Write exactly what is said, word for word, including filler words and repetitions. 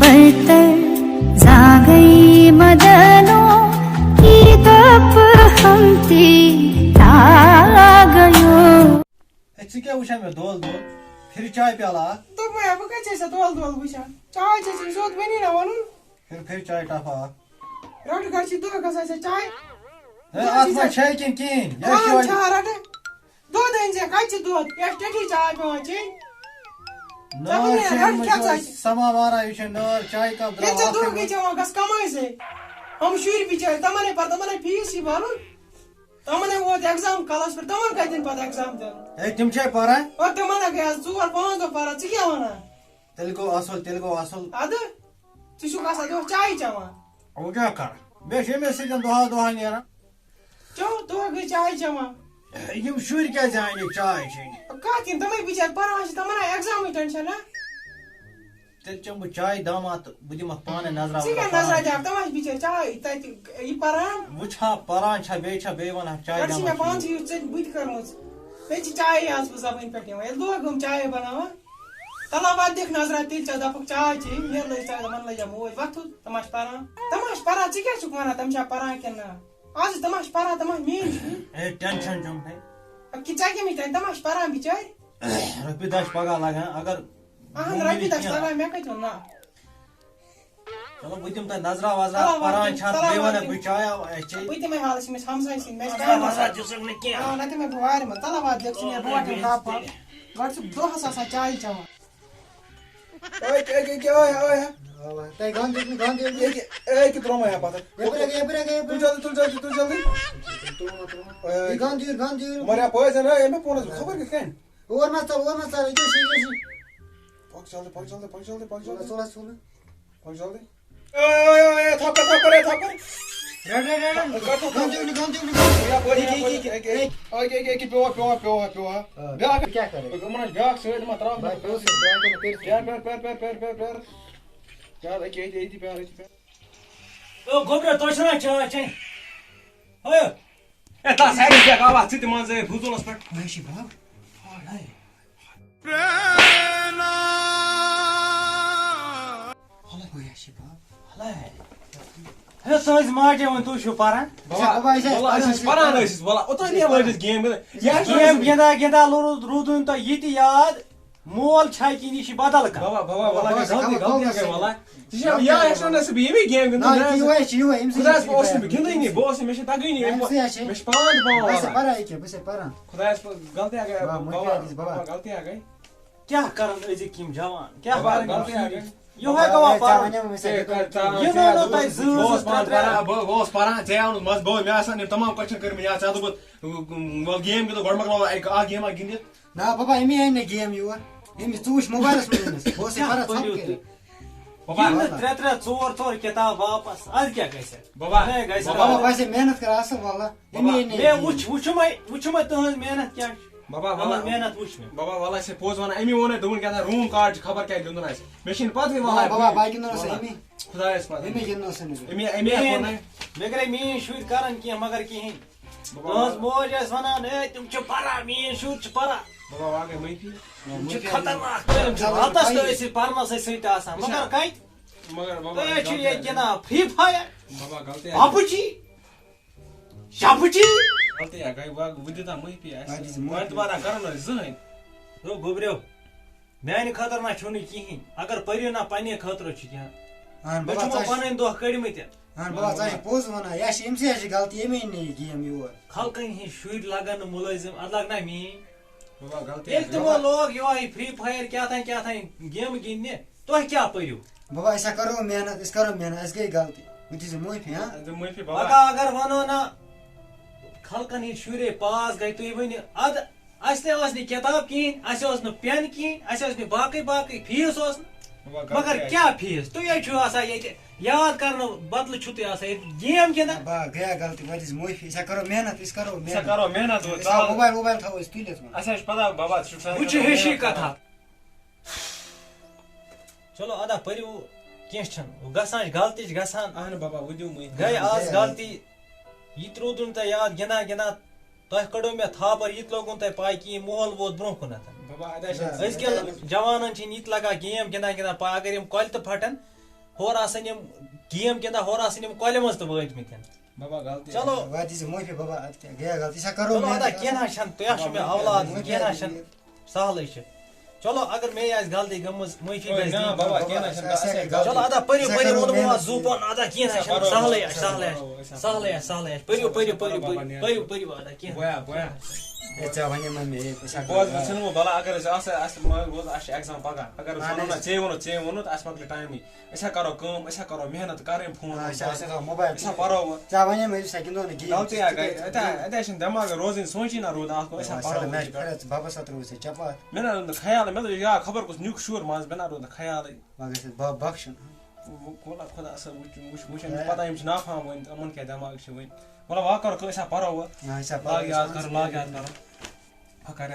تر تر زاگئی مدنو کی گپ ہم تی آ گیو۔ ہے، ژٕ کیٛاہ وٕچھان مےٚ دۄل دۄل؟ پھِرِ چاے پیالہٕ اکھ۔ دوٚپمَے ہا، بہٕ کَتہِ چھَے ژےٚ دۄل دۄل وٕچھان؟ چاے چھےٚ چیٚنۍ، سیوٚد بَنی نہ وَنُن۔ پھِرِ، پھِرِ چاے ٹَپھا اکھ۔ رَٹہٕ گژھِ دۄہ گژھان ژےٚ چاے۔ ہے، دۄہ اَتھ چھِ منٛز ژےٚ چھے کِنہٕ کِہیٖنۍ؟ یہِ چھِ پان یِہوٚے چھا رَٹان؟ دۄد أنۍ زِ، کَتہِ چھِ دۄد؟ یَتھ ٹٮ۪ٹھی چاے پٮ۪وان چیٚنۍ۔ نار ژےٚ وَنہِ چھے رَٹہٕ أمِس کھٮ۪ژان یِہوٚے چھِ۔ سَماوارا، یہِ چھِ نار چاے کَپ ییٚلہِ درٛاو ژےٚ اَکھ دۄہ تہِ گٔے وۄنۍ۔ چٮ۪وان، گژھ کَمٲے زے۔ یِم شُرۍ بِچٲرۍ، تِمَن ہے پَتہٕ، تِمَن ہے فیٖس یی بَرُن۔ تِمَن ہے ووت exam کَلَس پٮ۪ٹھ، تِمَن کَتہِ دِن پَتہٕ exam دیُن؟ ہے، تِم چھے پَران؟ اور تِمَن ہے گٔے آز ژور پانٛژھ دۄہ پَران، ژٕ کیٛاہ وَنان؟ تیٚلہِ گوٚو اَصٕل، تیٚلہِ گوٚو اَصٕل۔ اَدٕ، ژٕ چھُکھ آسان دۄہ چایہِ چٮ۪وان۔ وۄنۍ کیٛاہ کَرٕ؟ مےٚ چھِ أمِس سۭتۍ دۄہَے دۄہَے نیران۔ چیو، دۄہ گٔے چاے چٮ۪وان۔ یِم شُرۍ کیٛازِ آے نہٕ چاے چیٚنہِ؟ کَتھ یِن؟ تِمَے بِچٲرۍ پَران چھِ، تِمَن آے examٕے tension نا۔ تیٚلہِ چٮ۪مہٕ بہٕ چاے داماد تہٕ بہٕ دِمَکھ پانَے نظرا ژٕ وظرا کیٛاہ نظرا پانَے۔ دِکھ؟ تِم ہا چھِ بِچٲرۍ چاے تَتہِ یہِ پَران۔ وٕچھ ہا پَران چھا، بیٚیہِ چھا، بیٚیہِ وَنہٕ ہاکھ چاے پَتہٕ چھِ مےٚ داماد پانہٕ چھِ۔ یُتھ ژےٚ بہٕ تہِ کٔرمٕژ۔ مےٚ تہِ چھِ چایے آز بہٕ زَبٲنۍ پٮ۪ٹھ نِوان۔ ییٚلہِ دۄہ گوٚم چایے بَناوان، تَلہ وَتھ دِکھ نظرا، تیٚلہِ ژےٚ دَپُکھ چاے چیٚنۍ، مےٚ لٔج چاے، دَپان لٔجا موج وۄتھُن، تِم ہا چھِ پَران۔ تِم ہا چھِ پَران، ژٕ کیٛاہ چھُکھ وَنان، تِم چھا پَران کِنہٕ نہ؟ آز چھِ تِم ہا چھِ پَران، تِم ہا چھِ میٛٲنۍ شُرۍ۔ ہے، tension چھُم ہے۔ اَدٕ کہِ ژےٚ کَمِچ tension؟ تِم ہا چھِ پَران بِچٲرۍ۔ رۄپیہِ دَہ چھِ پَگاہ لَگان، اگر اَہَن، مٔمی رۄپیہِ دَہ چھِ کینٛہہ لَگان، مےٚ کَتہِ ووٚن نہ؟ چلو، بہٕ دِمہٕ تۄہہِ نظرا وظرا، تَلہ وَتھ پَران دِم، چھا، تَلہ بیٚیہِ وَتھ وَنہٕ دِم۔ بہٕ چایہ، اَسہِ چے۔ بہٕ تہِ مےٚ حالَس چھِ مےٚ ہمساے سٕنٛدۍ، مےٚ چھِ نظرا کامہِ وظرا آسان۔ دِژٕکھ نہٕ کینٛہہ۔ آ، نہ تہِ مےٚ بہٕ وارِ منٛز، تَلہ وَتھ دِکھ ژٕ مےٚ برونٛٹھ یِم کَپہٕ۔ گۄڈٕ چھُ دۄہَس آسان چایہِ چٮ۪وان۔ اوے، کیٛاہ، کیٛاہ، کیٛاہ، اوے، اوے۔ تۄہہِ گنٛد دیُت نہٕ، گنٛد دیُت نہٕ۔ ییٚکہِ، ییٚکہِ ترٛوومَے ہا پَتھَر۔ یَپٲرۍ اَکھ، یَپٲرۍ اَکھ، یَپٲرۍ۔ تُل جلدی، تُل جلدی، تُل جلدی۔ تُل، تُل، تُل۔ اوے، اوے۔ یہِ گنٛد دیُت، گنٛد دیُت۔ مگر یَپٲرۍ زَن، ہے، مےٚ فونَس خبر کِتھ کٔنۍ۔ اور ما ژَل، اور ما ژَل، یہِ کیٛاہ چھِ، یہِ کیٛاہ چھِ؟ پَک جلدی، پَک جلدی، پَک جلدی، پَک جلدی۔ ژَل، ژَل، ژَل۔ پَک جلدی۔ اے، اے، اے، اے، تھپھ کر، تھپھ کر، اے، تھپھ کر۔ رَٹ، رَٹ، رَٹ، رَٹ۔ گنٛد دیُت نہٕ، گنٛد دیُت نہٕ، گنٛد دیُت نہٕ۔ یَپٲرۍ، یَپٲرۍ، یَپٲرۍ۔ اے، اے، اے، پیوٚو، پیوٚو، پیوٚو، پیوٚو۔ آ۔ بیٛاکھ۔ کیٛاہ کَرٕ؟ یِمَن آسہِ بیٛاکھ سۭتۍ، یِمَن ترٛاوَکھ بَس، بہٕ۔ بہٕ اوسُس بیٛاکھ وَنان، کٔرِتھ۔ پیٛار، پیٛار، پیٛار۔ یہِ کیٛاہ، أتی، أتی، أتی، پیٛار، أتی، پیٛار۔ او گوٚبرا، تۄہہِ چھُو نا چاے چیٚنۍ؟ ہیو۔ اے، تَس سایڈَس بیٚہہ، گاوا، ژٕ تہِ منٛزٕ، اے، فضوٗلَس پٮ۪ٹھ۔ مےٚ چھِ بَب۔ ہاے۔ ہلے۔ مےٚ چھِ بَب۔ ہلے۔ ہے، سٲنۍ ماجہِ وۄنۍ تُہۍ چھِو پَران۔ بابا، بابا، أسۍ ٲسۍ بابا، أسۍ ٲسۍ پَران۔ پَران، أسۍ ٲسۍ وَلان۔ اوٚتام یہِ لٲج أسۍ game گِنٛدان۔ یہِ گیم گِنٛدان گِنٛدان لوٚرُس، روٗدُن تۄہہِ یہِ تہِ یاد۔ مول چھا کِنہٕ یہِ چھِ بدل کانٛہہ؟ بابا، بابا، وَلہٕ بابا، گٔے غلطی، بابا، غلطی بابا، گٔے، وَلہٕ۔ ژٕ چھِ بابا، یہِ آسہِ وَنان، ژٕ بہٕ ییٚمی game گِنٛدُن، نہ، نہ، یہِ چھِ یِہوٚے، یہِ چھِ یِہوٚے، أمِس خۄدایَس پَتھ اوس نہٕ بہٕ گِنٛدٲنی، بہٕ اوسُس، مےٚ چھِ تَگٲنی، أمۍ أمِس یہِ چھِ مےٚ چھِ پانہٕ تہِ پٮ۪وان بہٕ چھُس وَلُن۔ پَران ییٚکیٛاہ، بہٕ چھُس پَران۔ خۄدایَس پَتھ غلطی ہا گٔے، بابا، بابا، مٔنٛزۍ آیہِ دِس، بابا۔ بابا، غلطی ہا گٔے۔ کیٛاہ کَرَن أزِکۍ یِم جوان؟ کیٛاہ بابا، کَرَن یِم غلطی ہا شُرۍ؟ گٔے۔ یِہوٚے بابا، گوٚوا اے، ژےٚ پَرُن؟ وَنیٛومَے مےٚ ژےٚ یہِ کَر ژٕ اَنُن؟ یہِ نوٚو نوٚو تۄہہِ زٕ، بہٕ زٕ، اوسُس ترٛےٚ، پانہٕ ترٛےٚ۔ پَران، بہٕ، بہٕ اوسُس پَران، ژےٚ آو نہٕ مَزٕ، بہٕ، مےٚ آسہٕ ہَن یِم تَمام question کٔرمٕتۍ یاد، ژےٚ دوٚپُتھ، وَلہٕ game گِنٛدو، گۄڈٕ مۄکلاوو اَکہِ، اَکھ game اَکھ گِنٛدِتھ۔ نہ بابا، أمی أنۍ نہٕ game یور۔ أمِس ژٕ وٕچھ موبایلَس منٛز أمِس۔ بہٕ اوسُے کیٛاہ پَران پٔرِو ژھۄپہٕ تُہۍ؟ کٔرِتھ۔ بابا۔ یِم نہٕ ترٛےٚ ترٛےٚ، ژور ژور کِتاب واپَس۔ اَدٕ کیٛاہ گژھِ؟ بابا۔ ہے، گژھِ بابا، رَلہٕ۔ ویسے محنت کر اَصٕل واللہ۔ أمی بابا۔ أنۍ نہٕ مےٚ game۔ وٕچھ، وٕچھُمَے، وٕچھُمَے تُہٕنٛز محنت کیٛاہ چھِ۔ بابا، تُہٕنٛز وَلہٕ۔ محنت وٕچھ مےٚ۔ بابا، وَلہٕ، اَسہِ ہے پوٚز وَنان، أمی ووٚن اَسہِ، دوٚپُن کیٛاہ تام room card چھِ خبر کیٛاہ گِنٛدُن آسہِ۔ مےٚ چھِنہٕ پَتہٕے وَلہٕ۔ بابا، بابا، بہٕ گِنٛدُن آسہِ أمی۔ خۄدایَس پَتھ۔ أمی گِنٛدُن آسہِ أمِس۔ أمی، أمی ہا میٛٲنۍ، کوٚر نہ۔ مےٚ گٔے میٛٲنۍ شُرۍ کَرَن کینٛہہ مگر کِہیٖنۍ۔ بابا، تُہٕنٛز موج ٲس وَنان، "ہے، تِم چھِ پَران، میٛٲنۍ شُرۍ چھِ پَران۔" بابا، وۄنۍ گٔے معٲفی۔ یِم چھِ خطرناک، تِم چھِ راتَس تہٕ أسۍ پَرنَسٕے سۭتۍ آسان۔ مگر کَتہِ؟ مگر بابا، تُہۍ حظ چھِو غلطی ییٚتہِ آ گٔے۔ گِنٛدان Free Fire، بابا، غلطی آ گٔے۔ PUBG۔ شَبجی۔ غلطی آ گٔے، وۄنۍ، وۄنۍ دِتہ معٲفی اَسہِ۔ وۄنۍ دِژ معٲفی۔ وۄنۍ دوبارہ کَرو نہٕ أسۍ زٕہٕنۍ۔ رو گوٚبریو، میٛانہِ خٲطرٕ نہ چھُو نہٕ کِہیٖنۍ۔ اگر پٔرِو نہ، پنٛنہِ خٲطرٕ چھُ کینٛہہ۔ اہن مےٚ بابا، چھُ وۄنۍ ژٕ چھِ، پَنٕنۍ دۄہ کٔڑمٕتۍ۔ اہن بابا، ژٕ چھِ پوٚز وَنان، یہِ چھِ أمۍ سٕے چھِ غلطی، أمۍ أنۍ نہٕ یہِ game یور۔ خلقَن ہِنٛدۍ شُرۍ لَگَن نہٕ مُلٲزِم، اَتھ لَگہِ نہ میٛٲنۍ۔ بابا، غلطی ییٚلہِ حظ تِمو گٔے۔ لوگ یِہوٚے Free Fire کیٛاہ تام کیٛاہ تام game گِنٛدنہِ، تُہۍ کیٛاہ پٔرِو؟ بابا، أسۍ ہا کَرو محنت، أسۍ کَرو محنت، اَسہِ گٔے غلطی، وۄنۍ دِژ معٲفی، ہاں؟ اَسہِ دِ معٲفی، بابا۔ پَگاہ اگر وَنو نہ، خلقَن ہِنٛدۍ شُرۍ ہے pass گٔے، تُہۍ ؤنِو، اَدٕ اَسہِ تہِ ٲس نہٕ کِتاب کِہیٖنۍ، اَسہِ اوس نہٕ pen کِہیٖنۍ، اَسہِ اوس نہٕ باقٕے باقٕے fees اوس نہٕ۔ وۄنۍ غلطی مگر آے۔ کیٛاہ fees؟ تُہۍ حظ چھِو آسان ییٚتہِ یاد کرنہٕ بدلہٕ چھِو تُہۍ آسان ییٚتہِ game گِنٛدان۔ با، گٔیا غلطی، وۄنۍ دِژ معٲفی، أسۍ ہا کَرو محنت، أسۍ کَرو أسۍ ہا محنت۔ کَرو محنت، أسۍ تھاوو تھاوو۔ موبایل ووبایل تھاوو أسۍ تُلِتھ وۄنۍ۔ اَسہِ حظ چھِ پَتہ، بابا، ژٕ چھُکھ سانہِ وۄنۍ چھِ خٲطرٕ ہِشی محنت کَتھا۔ کَران۔ چلو ادا پٔرِو، کینٛہہ چھُنہٕ، گژھان چھِ، غلطی چھِ گژھان۔ اہن بابا، وۄنۍ دِیِو معٲفی۔ گٔے آز غلطی، یہِ تہِ روٗدُن تۄہہِ یاد، گِنٛدان گِنٛدان تۄہہِ کٔڑو مےٚ تھاپر، یہِ تہِ لوٚگوُن تۄہہِ پاے کہِ یہِ ماحول ووت برونٛہہ کُنتھ۔ بابا، ادا چھِ أزکٮ۪ن جوانن چھِنہٕ یہِ تہِ لگان game گِنٛدان گِنٛدان پاے، اگر یِم کۄلہِ تہِ پھٹن، ہورٕ آسن یِم گیم گِنٛدان، ہورٕ آسن یِم کۄلہِ منٛز تہٕ وٲتۍ مٕتۍ۔ بابا، غلطی۔ چلو۔ وادی ژےٚ معٲفی بابا، اَدٕ کیٛاہ گٔیہ غلطی، سۄ کَرو چلو، محنت۔ اَدا کینٛہہ نہ چھَنہٕ، تۄہہِ چھُ مےٚ اولاد، معٲفی کینٛہہ نہ چھَنہٕ۔ سہلٕے چھُ۔ چلو، اگر مےٚ آسہِ غلطی گٔمٕژ، معٲفی گژھِ نہ، دِنۍ۔ بابا، کینٛہہ نہ چھُنہٕ، اَسہِ ہے غلطی۔ چلو، اَدا پٔرِو، أسۍ پٔرِو، کَرو ووٚنمو محنت۔ زُو پَن، اَدا کینٛہہ نہ أسۍ چھَنہٕ، کَرو، سہلٕے آسہِ، أسۍ سہلٕے کَرو، آسہِ، أسۍ سہلٕے آسہِ، سہلٕے آسہِ۔ پٔرِو، پٔرِو، پٔرِو، پٔرِو، بابا، پٔرِو، نیرٕ۔ پٔرِو، پٔرِو، اَدا کینٛہہ۔ بویا، بویا۔ ہے، ژےٚ وَنے مےٚ، مےٚ، أسۍ ہا بوز، کَرو۔ وۄنۍ ژھٕنو بَلاے، اگر أسۍ آسہٕ، اَسہِ، اَسہِ، اَسہِ چھِ exam پَگاہ۔ اگر أسۍ اَہَن وَنو نہ، حظ۔ ژےٚ ووٚنُتھ، ژےٚ ووٚنُتھ، اَسہِ مۄکلہِ ٹایمٕے۔ أسۍ ہا کَرو کٲم، أسۍ ہا کَرو محنت، کَر أمۍ فون آ، وون أسۍ ہا، بَنٛد۔ أسۍ ہا تھاوو موبایل۔ أسۍ ہا پَرو وۄنۍ۔ ژےٚ وَنے مےٚ، أسۍ ہا گِنٛدو نہٕ گیم۔ غلطی ہا گٔے، أسۍ ہا اَتہِ ہا، اَتہِ ہا چھِنہٕ دٮ۪ماغ روزٕنۍ، سونٛچی نہ روٗد اَتھ کُن، أسۍ ہا وَلہٕ، پَرو سَلام، وۄنۍ۔ مےٚ چھِ کَران ژٕ بَبَس ہا ترٛووُتھ ژےٚ چپاتھ۔ مےٚ نہ روٗد نہٕ خیالٕے، مےٚ دوٚپ، یا خبر کُس نیُک شُر منٛز، مےٚ نہ روٗد نہٕ خیالٕے۔ وۄنۍ گژھِ اَسہِ بَب بَخشُن۔ وۄنۍ، وۄنۍ خۄدا صٲب، وٕچھ، وٕچھ، وٕچھ، أمِس ہے۔ پَتہ، یِم چھِ نافہم وۄنۍ، یِمَن کیٛاہ دٮ۪ماغ چھِ وۄنۍ۔ وَلہٕ، وۄنۍ کَرو کٲم، أسۍ ہا پَرو وۄنۍ۔ نہ، أسۍ ہا پَرو، لاگ یاد أسۍ کَرُن، لاگ یاد کَرُن۔ وۄنۍ کَر یاد۔